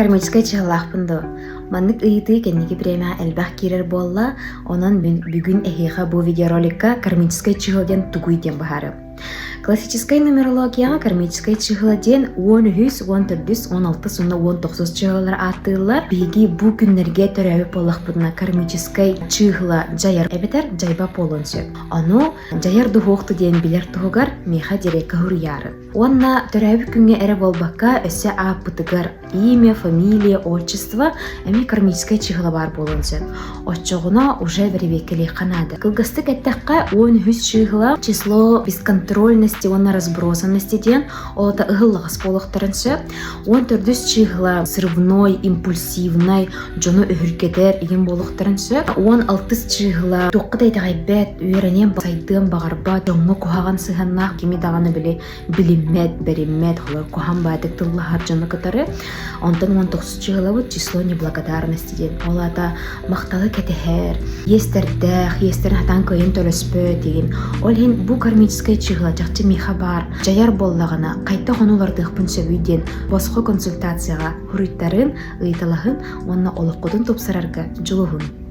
Кармическай чыһылаахпын дуо? Маннык ыйытыы кэнники бириэмэҕэ элбэх киирэр буолла, онон бүгүн эһиэхэ бу видеороликка кармическай чыһыл диэн тугуй диэн быһаарыам. Классическай нумерологияҕа кармическай чыһыла диэн 13, 14, 16 уонна 19 чыһылалар ааттыыллар. Биһиги бу күннэргэ төрөөбүт буоллахпытына кармическай чыһыла дьайар эбэтэр дьайба буолуон сөп. Ону дьайар дуһуохту диэн билэр туһугар миэхэ дирекка суруйаарын. Уонна төрөөбүт күҥҥэ эрэ буолбакка, өссө ааппытыгар имя, фамилия, отчество эмиэ кармическай чыһыла баар буолуон сөп. Оччоҕуна уже бэрэбиэркэлиэххэ наада. Кылгастык эттэххэ, 13 чыһыла число бесконтрольности уонна разбросанности диэн ол аата ыһыллаҕас буолуохтарын сөп. 14 чыһыла срывной, импульсивнай, дьону өһүргэтэр игин буолуохтарын сөп. 16 чыһыла туохха да итэҕэйбэт, үөрэниэн сайдыан баҕарбат, дьоҥҥо куһаҕан сыһыаннаах кими даҕаны били билиммэт, бэриммэт, холор куһаҕан баайдык тыллаһар дьону кытары. Онтон 19 чыһылабыт число неблагодарности диэн. Ол аата махталы кэтэһэр, иэстэрдээх, иэстэрин хатаан кыайан төлөспөт деген. Ол иһин бу кармическай чыһыла чахчы миэхэ баар, дьайар буоллаҕына, хайдах ону уларытыахпын сөбүй диэн босхо консультацияҕа хуруйтарын, ыйыталаһын уонна олоххутун тупсарарга дьулуһун.